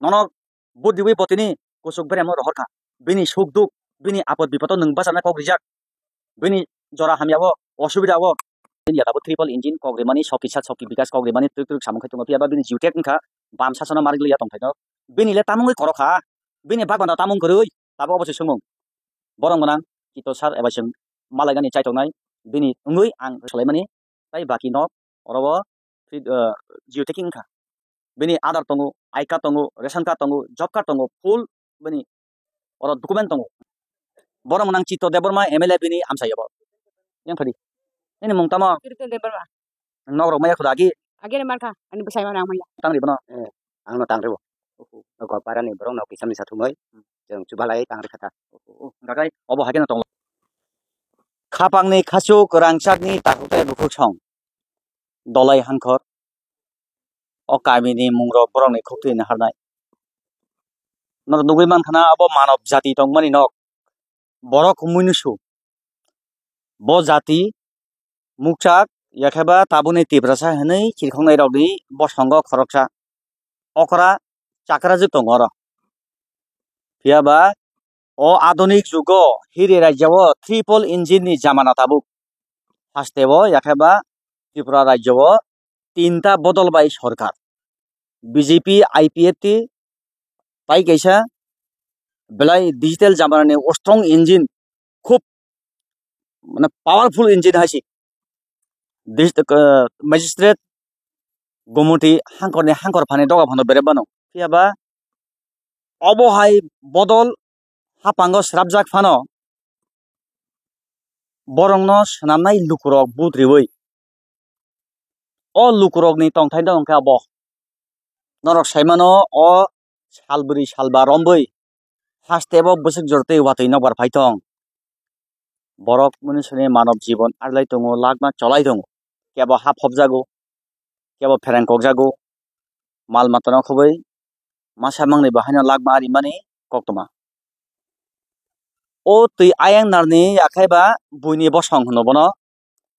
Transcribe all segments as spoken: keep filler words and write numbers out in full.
Nono vote riwi bo tini kuchuk beremo rohor kha. Bini suk duk, bini apod bipod o nwng bacharnai kok rijak. Bini jora hamya o, osubida o. India tabuk triple engine kok rimani, soki sat soki bikas kok rimani, twk twk samung khai tongo. Phiya ba bini G Tech wngkha, bam sasano marik liya tongthai no. Bini le tamungwi korok kha, bini bagmano tamung kwrwi, tabuk obo se swngmung. Borok gwnang kito sar eba chwng malaigani chaitongnai, bini wngwi ang swlaimani, tai baki no oro o free, eh, Jio taking wngkha. Bini Aadhaar tongo, I card tongo, ration card tongo, job card tongo, full bini oro document tongo. Borok gwnang Chitto Debbarma M L A bini amchai obo. Yang phadi. Nini mung tamo? Kirtan Debbarma. Nok rok maya khuda agi? Agi ni mankha, ani bwsai mano ang maya. Tang ri bono? Eh, ang no tang ri bo. Oho. Nok para ni borok nok kisam ni sathumoi. Chwng chubalai tang ri kha ta. Oho, oho. Gagai, obo hai khe no tong. Khapang ni khachuk rangchak ni takhuk tei bukhuk song. Dolai hangkhor. O kami ni mung rok borok ni khuk twi naharnai. Nok nugwi mankha na abo manob jati tongmani nok. Borok muinusu. Bo jati mukchak, yakheba tabukni Tiprasa hwnwi chirikhoknairokni bosongo khoroksa okra chakrajwk tongo oro. Phiya ba o adunik jugo hiri rajya o triple engine ni jamana tabuk. Haste o yakheba Tripura rajya o tinta bodol bai sorkar. B J P, I P F T, tai kaisa belai digital jamana ni strong engine, khub mane powerful engine hai se. Dis-, uh, magistrate, gomoti hangkor ni hangkor phani doga phano berep bano. Phiya ba obo hai bodol hapango srapjak phano borokno swnamnai lukurok but riwi. O lukurokni tongthai no hwnkhe abo. Norok saimano o salbwrwi salba rombwi haste bo bwswk jora tei watwi nokbar phai tong. Borok mwnwi swnwi manob jibon arlai tongo, lakma cholai tongo. Kebo ha phobjago, kebo phereng kokjago, mal matano khobwi masa mangni bo haino lakma arimani koktwma. O twi ayang narni yakhai ba buini bosong hwno bono.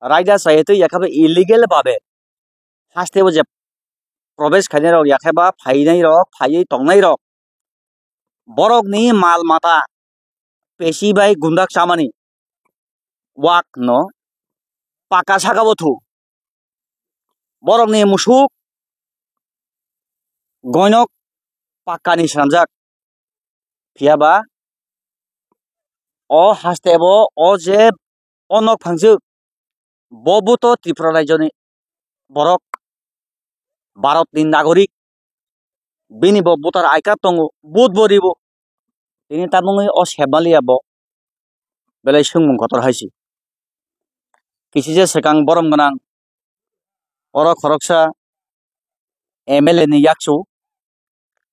Raida chayatwi yakhai ba illegal babe haste o je probesh khainai rok yakhai ba phainai rok, phaiwi tongnai rok. Borokni mal mata pesi bai gundak chamani wak no paka saka o thu. Borokni musuk goinok pakani swnamjak. Phiya ba o haste bo o je o nok phangjwk, bo buto Tripura rajyoni borok, Bharatni nagorik, bini bo voter I card tongo, vote bo ribo. Tini tamungwi o sebmaliya bo belai swngmung kotor hai se. Kisi je swkang borom gwnang oro khoroksa M L A ni yakchu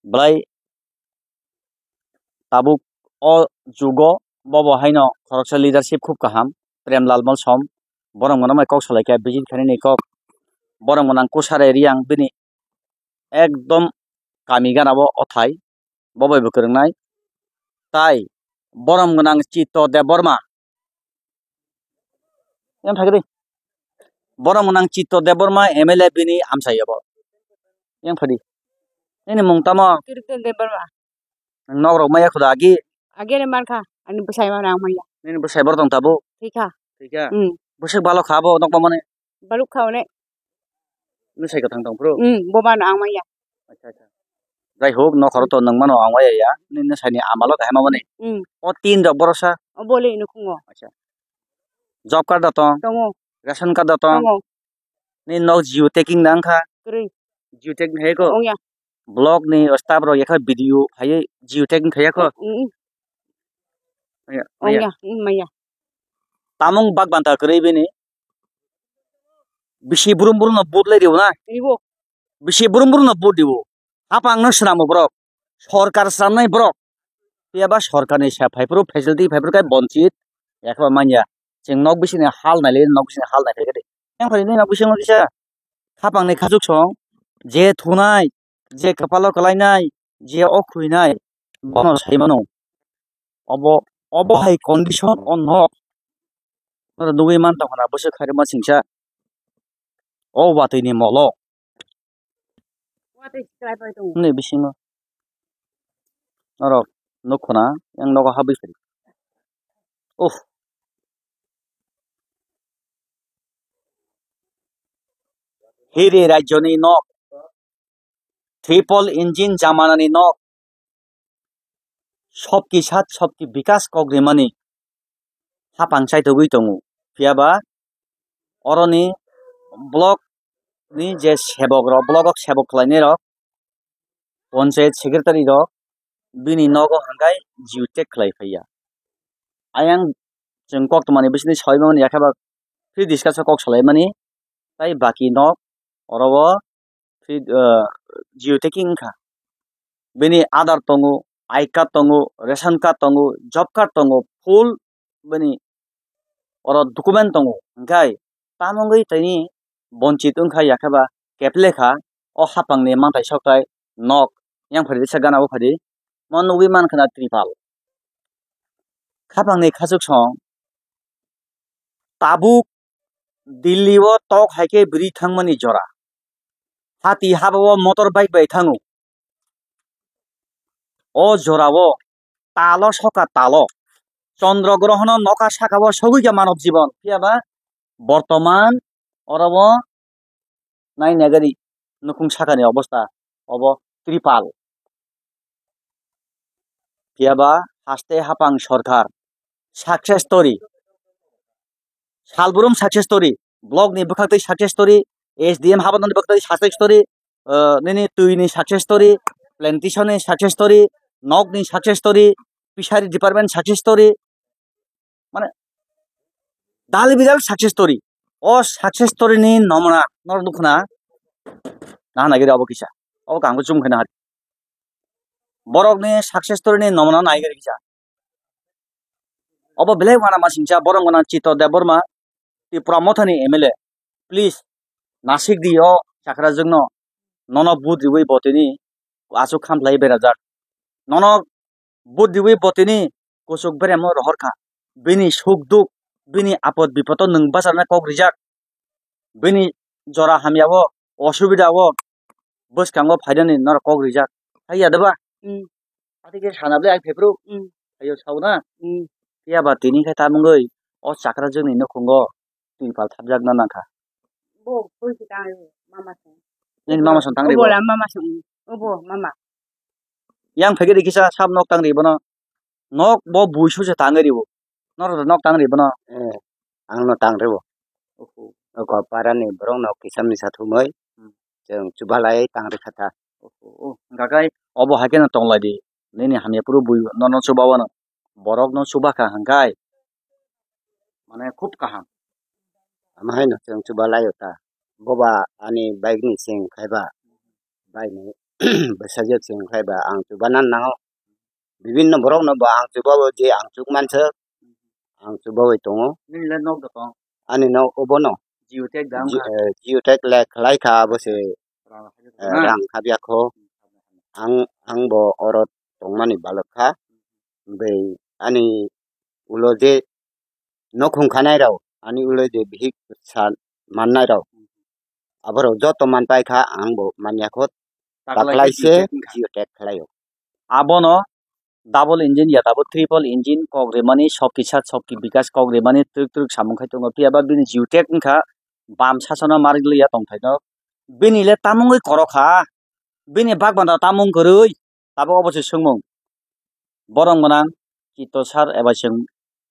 belai tabuk o jugo bobo haino khoroksa leadership khub kaham, Premlal Molsom, borom gwnang bai kok salai kha, visit khainani kok, borom gwnang Kusare Riyang bini ekdom kami gana o othai, bo bai bo kwrwngnai. Tai borom gwnang Chitto Debbarma. Yang phai di. Borom gwnang Chitto Debbarma M L A bini amchai obo. Yang phai di. Nini mung tamo? Kirtan Debbarma. Nok rok maya khuda agi? Agi ni mankha, ani bwsai mano ang maya. Nini bwsai bor tong tabuk? Thikha. Thikha? Hmm. Bwswk balo kha bo nok mamani? Baluk kha one. Nwsai kwthang tong phuru? Hmm, bo mano ang maya. Acha, acha. Jai hok, nokhoro to nwng mano ang maya ya. Nini nwsai ni amalo kahima mani. Hmm. O tin rok borosa? O bole nukhungo. Acha. Job card da tong? Tongo. Ration card da tong? Tongo. Ni nok Jio taking nang kha? Kwrwi. Jio taking hai ko? Ongya. Block ni staff rok yakha B D O hai Jio taking khaya ko? Mm, mm. Maya, maya. Ongya, mm, maya. Tamung bak banta kwrwi bini. Bisi brum brum no vote lai ribo na? Ribo. Bisi brum brum no vote ribo. Hapang no swnamo borok. Sorkar swnamnai borok. Phiya ba sorkar ni sa phai phuru facility phai phuru kai bonchit. Yakha manya. Chwng nok bisini hal nai le, nok bisini hal nai phaikha de. Yang phai nok bisingo kisa khapang ni khachuk song, je thunai, je kwpalo kwlainai, je o khwinai, bono sai mano. Obo, obo hai condition o nok. Nugwi man tong khna bwswk khairima singsa. O watwi ni molo. Watwi kwlai pai tongo. Ni bisingo. Norok nuk khuna, yang nogo habwi phai. Uff. Hiri rajyoni nok, triple engine jamanani nok, sobki sat sobki bikas kok rimani hapang chaitogwi tongo. Phiyaba oroni block ni je sebok rok, block o sebok khlainai rok, panchayat secretary rok bini nogo hwnkhai geotag khlai phaiya. Ayang chwng kok tongmani bisingtwi sawi mani yakhe ba free discussion kok salai mani, tai baki nok oro o free, ah, geotagging wngkha. Bini Aadhaar tongo, I card tongo, ration card tongo, job card tongo, full bini oro document tongo. Hwnkhe tamungwi tini bonchit wngkha yakhe ba keple kha o hapangni manthai sokthai nok yang phari risa gana o phari. Mo nugwi mankha na tripal. Khapangni khachuk song tabuk Delhi o tok hai khe bwrwi thangmani jora. Hati haba o motor bike bai thango. O jora o talo soka talo. Chondro grohono nokha saka o sogwi kha manob jibon. Phiyaba bortoman oro o nai nagari nukhung sakani obostha obo tripal. Phiyaba haste hapang sorkar success story. Salbrum success story, block ni bwkhaktwi success story, S D M habadani bwkhaktwi success story, uh, nini twi ni success story, plantation ni success story, nok ni success story, fishery department success story, mane dal bidal success story. O success story ni nomona norok nukna nahana giri obo kisa. Obo kangbo chum khaina hari. Borok ni success story ni nomona nai giri kisa. Obo belai wana masingcha borok gwnang Chito Debbarma, Tipra Mothani M L A. Please, nasik di o chakrajwkno, nono vote riwi botini aswk khamlai berajak. Nono vote riwi botini kuchuk beremo rohorkha. Bini suk duk, bini apod bipodo nwng bacharna kok rijak. Bini jora hamya o, osubida o, bwskango phainani norok kok rijak. Haiya deba? Mm. Ati khe sana bwle ai phepru. Mm. Ayo sauna. Mm. Phiya ba tini khe tamungwi o chakrajwkni nukhungo twipal thapjakna nangkha. Bo bui se tang rw mama song. Nini mama song tang rw bo? Obo la mama song. Obo mama. Yang phege de kisa sab nok tang rw bono. Nok bo bui su se tang rw bo. Norok nok tang rw bono. Eh, ang no tang rw bo. Oho. Oko para ni borok nok kisa misa thumui. Hmm. Chwng chubalai tang rwkha ta. Oho, hwnkha khe obo hai kheno tong lai di. Nini hamya phuru bui nono chuba wano. Borok no chuba kha hwnkhe mane khub kaham. Ama hai no chwng chuba lai o ta. Boba ani bike ni chwng khai ba. Bike ni bwsajwk chwng khai ba ang chuba nan nango. Bibinno borok no bo ang chuba o je ang chuk manswk. Ang chuba oi tongo. Nini le nok da tong? Ani nok obono. Geotag da wngkha? Ge-, eh, geotag le khlai kha abo se, eh, rang habya kho. Ang, ang bo oro tongmani balok kha. Bai ani ulo je nokhung khanai rok, ani ulo je bihik sa mannai rok, aborok joto manpai kha, ang bo manya kho. Taklai khe taklai se geotag wngkha. Geotag khlai o. Abono double engine ya tabuk triple engine kok rimani, sok kisa sok ki bikas kok rimani, twk twk samung khai tongo. Phiya ba bini geotag wngkha bam sasano marik liya tongthai no. Bini le tamungwi korok kha, bini bak banda tamung kwrwi, tabuk obo se swngmung. Borom gwnang Chitto sir eba chwng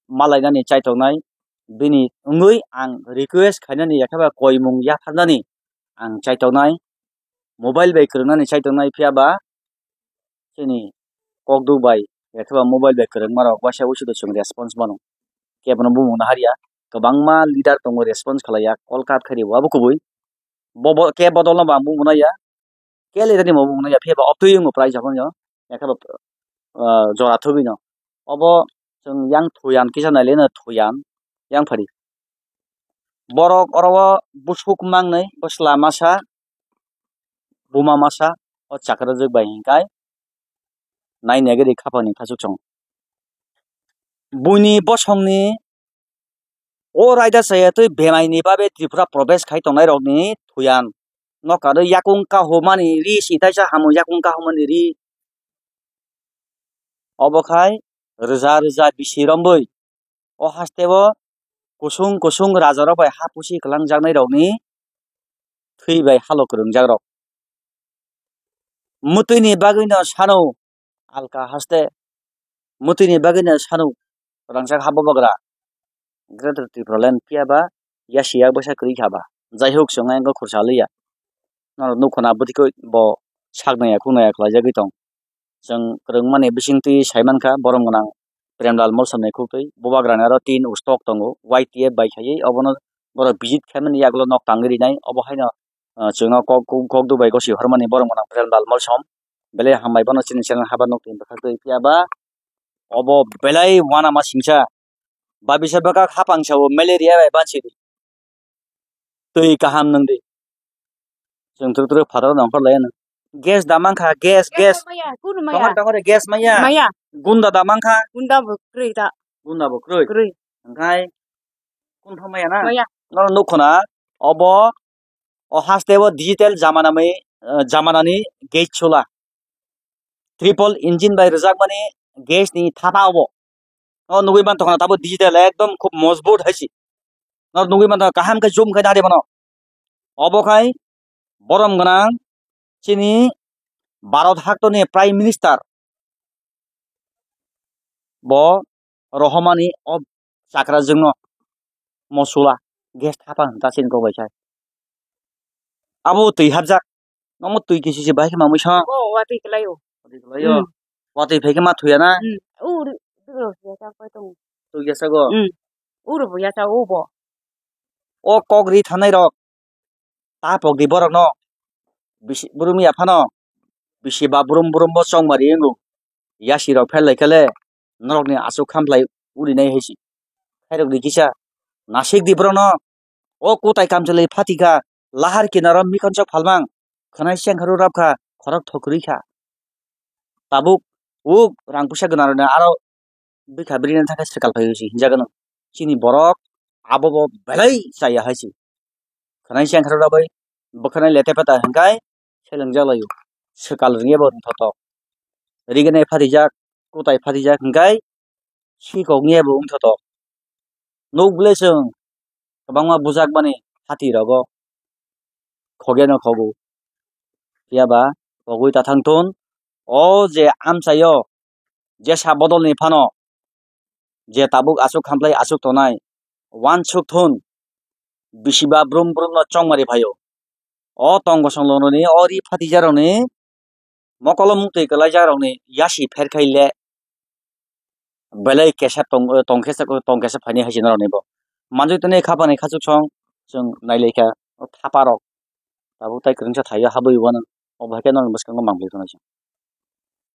malainani chaitoknai, bini wngwi ang request khainani yakhe ba koimung yapharnani ang chaitoknai, mobile bai kwrwngnani chaitoknai, phiya ba chini kokduk bai yakhe ba mobile bai kwrwngma rok waisa wuisu do chwng response mano. Kebono bumung naharya, kwbangma leader tongo response khlaiya, call cut khairwi bo abo kubui. Bo, bo, khe bodol no bo ang bumung naiya. Kele tani mo bumung naiya, phiya ba oktwi wngbo price aphano. Yakhe ba, ah, jora thubino. Obo chwng yang thuyan kisa naileno thuyan, yang phari. Borok oro o busuk mangnwi bwsla masa, buma masa, o chakrajwk bai hinkai. Nai nagari khapangni khachuk chwng. Buini bosongni o raida chaya twi bemai ni babe Tripura Prodesh khai tongnai rok ni thuyan. Nokha do yakung kahumani ri sitaisa hamu yakung kahumani ri. Obo khai rwja rwja bisi rombwi o hasteo kusung kusung rajarok bai ha pusi kwlangjaknairokni thwi bai halo kwrwngjakrok. Mwtwini bagwino sano alka haste, mwtwini bagwino sano rangchak ha bubagra Greater Tipraland phiya ba yasi yak bwsa kwrwi kha ba. Jai hok, chwng ayang khorsa liya. Norok nukho na bwtwi koi bo sak naiya khuk naiya khlaijagwi tong. Chwng kwrwngmani bisingtwi saimankha borom gwnang Premlal Molsomni khuktwi bubagrani aro tin u stock tongo, Y T F bai khaiwi obono borok visit khaimani yagulo nok tangwi rinai. Obo haino, ah, chwngno kok, kok, kok dubai gosi hormani borom gwnang Premlal Molsom. Belai hambai bono chini channel haba nuk tin bwkhaktwi phiya ba obo belai uanama singsa. Babisa bwkak hapang sao malaria bai bansidi. Twi kaham nwng di. Chwng twrwk twrwk phataro nongkhor lai ano. Gas da mankha, gas, gas. Maya, kunu maya. Tongor tongor gas maya. Maya. Gunda da mankha. Gunda bo kwrwi da. Gunda bo kwrwi. Kwrwi. Hwnkhe kun thang maya na? Maya. Noro nukho na, obo o haste o digital jamana mai, eh, jamanani gate chula. Triple engine bai rwjakmani gas ni thapa obo. O nugwi manthokna tabuk digital ekdom khub mojbut hai se. No nugwi manthokna kaham khe zoom khai nadi bono. Obo khai borom gwnang chini Bharat haktoni Prime Minister bo rohomani o chakrajwngno mosula gas thapa hwnta chini kok bai khai. Abo twi hapjak. Nomo twi kisi si bahai khe mamwi sa. O watwi kwlai o. Watwi kwlai o. Hmm. Watwi phai khe ma thuya na? Hmm. O ri-, ri-, ri-, ri-, ri-, ri-, ri-, Twi ya sago. Hmm. O ro bo ya sa o bo. O kok ri thanai rok. Ta pok di borok no. Bisi brum ya phano. Bisi ba brum brum bo chong mari wngo. Yasi rok pher lai khe le norok ni aswk khamlai uri nai hai si. Khairok di kisa. Nasik di borok no. O kutai kamchwlwi phatikha, lahar kinaro mikhonchok phalmang, khwnai sengkharu rabkha, khorok thokrwi kha. Tabuk uk rang puisa gwnangrokni aro bwkha bwrwini thangkhe swkal phaiwi se hinjagano. Chini borok abobo belai chaya hai se. Khwnai sengkharu rabai bwkhanai lete peta hwnkhe selengjaklaio. Swkal rwngya bo wngthotok. Rignai phatijak, kutai phatijak hwnkhe sikokngyabo wngthotok. Nuk bwlai chwng kwbangma bujakmani hati rogo khogeno khogo. Phiya ba pogwi ta thang thun. O je amchaio jesa bodolni phano je tabuk aswk khamlai aswk tongnai, uansuk thun bisiba brum brum no chongmari phaio. O tong kosong longroni, o ri phatijarokni, mokolo muktwi kwlaijakrokni yasi pher khai le belai kesa tong, tong kesa, tong kesa phaini hai se norokni bo. Manjui tini khapani khachuk song chwng nailaikha, o thaparok tabuk tai kwrwngsa thaio habwi uanw, obo hai khe norokni bwskango mangpili tongnai chwng.